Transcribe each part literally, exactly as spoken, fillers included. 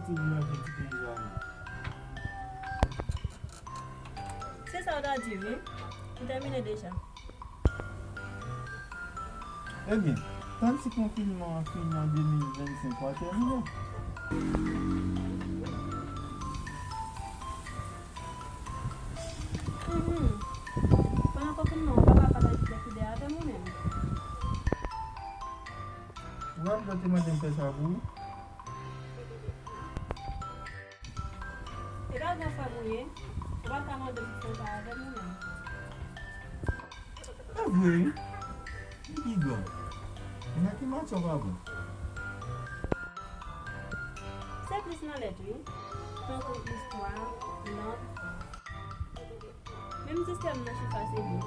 Ti li manje ti peyizan. Se sa w ta di, wi. M tèmine deja. Ebyen, tann si konfinman an fini an de mil vennsenk, w a tèmine. Mhm. Pandan konfinman, ou pa ka pataje kèk ide avè m ou menm? Ou wè m te mande m fè sa pou ou? E pa gran frè m ou ye, ou pa ka mande m pou fè sa avè m ou menm. E vre wi, li pi gran. Men nan ki matyè w pa bon? Se plis nan lèt wi, tankou istwa, lang. Menm sistèm nan chif a se li.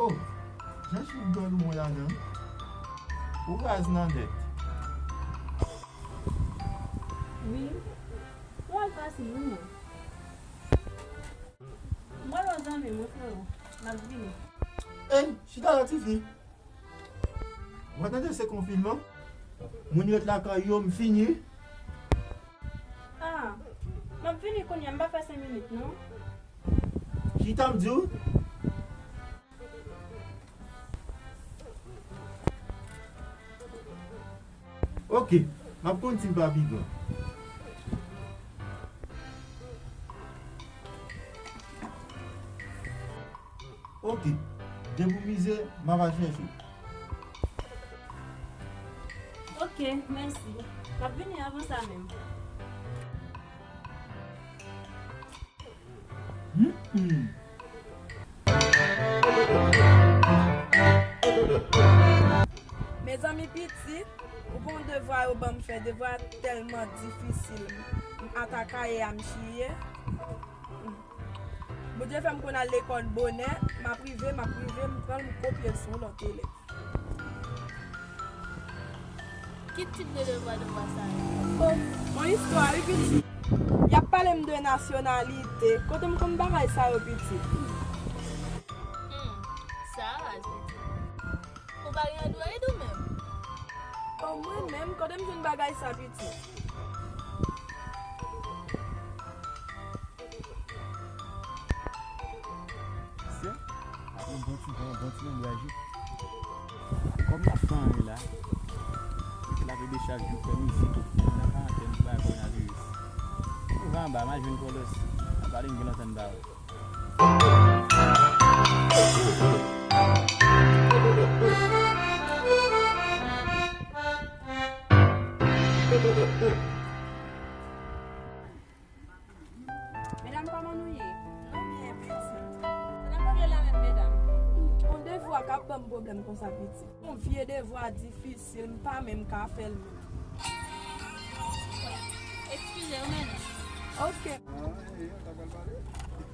Oh, jan chif dòl ou bon ladan. Ou raz nan dèt. Wi, ou al fasil wi mwen. Mwen yon zanmi mwen frero, m ap vini. Ey, chita la tifi. Ou pa tande se konfinman? Moun ret lakay yo, m fini. Ah, m ap vini kounye a, m pa fè senk minit non. Chita m di w. Ok, m ap konn si l pa pi gran. Ok, depi w mize, m ap al chèche w. Ok, mèsi. M ap vini avan sa menm. Hmm. Mezanmi pitit, ou pa wè devwa yo ban m fè, devwa tèlman difisil. M ata kaye a m chiye. Bondye fè m konn al lekòl bonè, m ap rive, m ap rive, m pran l, m kopye l sou yon lòt elèv. Ki tip de devwa, devwa sa yo? Oh, yon istwa wi pitit. Y ap pale m de nasyonalite. Kote m konn bagay sa yo pitit? Hmm, sa raz pitit. Ou pa gen Android ou menm? Oh, mwen menm, kote m jwenn bagay sa pitit? Sè, ap yon bon ti van, bon ti lonbraj wi. Kòm n ap fè anyen la, lave dechaj yo, fè mizik, nan karantèn pou bagay kowonaviris. Ou va anba, m al jwenn Carlos. Anba li m gen lontan m pa wè. Medam, kòman nou ye? Nou byen, pitit. Sa n ap regle la menm, medam? Yon devwa k ap ban m pwoblèm konsa, pitit. Yon vye devwa difisil, m pa menm ka fè l menm. Eskize, ou mennen. Ok.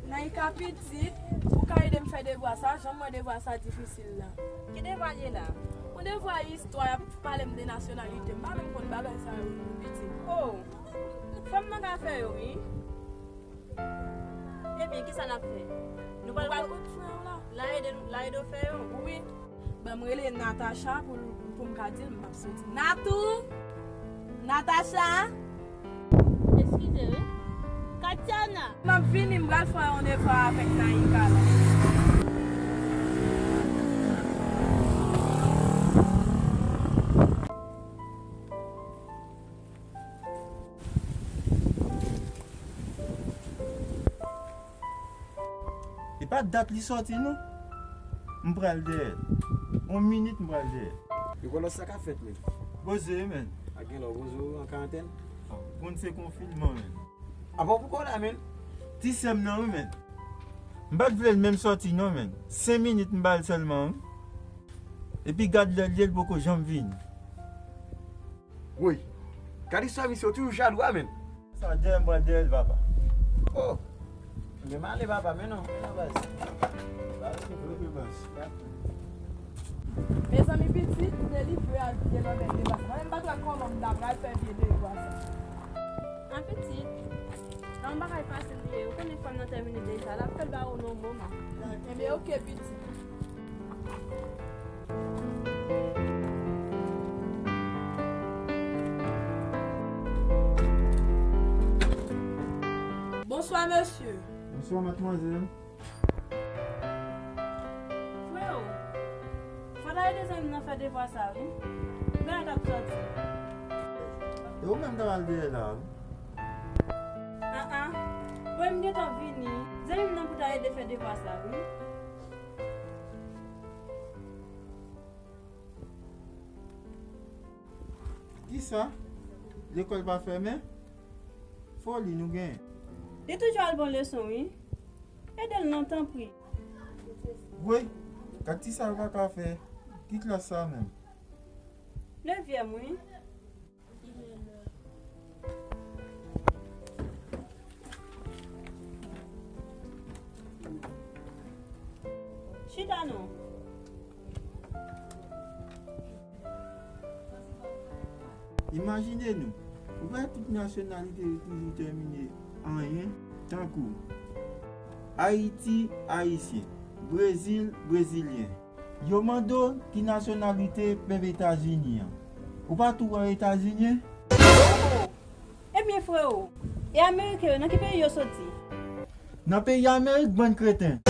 Naïka pitit, ou ka ede m fè devwa sa, jan m wè devwa sa difisil la. Ki devwa l ye la? Yon devwa istwa, y ap pale m de nasyonalite, m pa menm konn bagay sa yo, pitit. Oh! Fanm nan ka fè yo, wi. Ebyen, kisa n ap fè? Nou pral, pral kot frè w la. L a ede, l a ede w fè yo? Wi. Ban m rele Natacha pou, pou m ka di l m ap soti. Natou! Natacha! Eskize, wi. Katiana! M ap vini, m pral fè yon devwa avèk Naïka la. E pa dat li sòti non. M pral dèyè l. Yon minit m pral dèyè l. Nicolas, sa k ap fèt menm? Poze, men. A gen lè w poze w an karantèn? Konn se konfinman, men. Apa w poko la, men? Ti sè m nan, wi, men. M pa t vle l menm sòti non, men. Senk minit m ba l sèlman, wi. Epi gad lè l ye, l poko janm vini. Woy, gad istwa misye, w toujou jalou a, men. Sa dèyè m pral dèyè l, papa. Oh! Men m ale, papa, men non, men non, baz. Baz, vre, vre, baz. Mezanmi pitit, m delivre al vye lòbèy devwa sa. Mwen menm m pa t wè kòman m ta pral fè vye devwa sa. An pitit, nan yon bagay fasil li ye, ou konnen fanm nan tèmine deja, l ap fè l ba ou nan yon moman. Enben, oke, pitit. Bonswa, mesye. Bonswa, madmwazèl. Freo, fò w ta ede zanmi m nan fè devwa sa, wi. M gen lè k ap sòti. E ou menm k ap al dèyè la, wi. An an. Bon, m gentan vini. Zanmi m nan pou ta ede fè devwa sa, wi. Kisa? Lekòl pa fèmen? Foli nou genyen. Li toujou al bon leson, wi. Ede l non, tanpri. Woy, gad ti sa yo paka fè. Ki klas sa menm? Nevyèm, wi. Chita non. Imajine nou, ou wè tout nasyonalite yo toujou tèmine an en, tankou Ayiti, Ayisyen, Brezil, Brezilyen. Yo mande w ki nasyonalite pèp Etazini an. Ou pa tou wè Etazini? Ebyen, freo, e Ameriken yo, nan ki peyi yo soti? Nan peyi Amerik, bann kreten.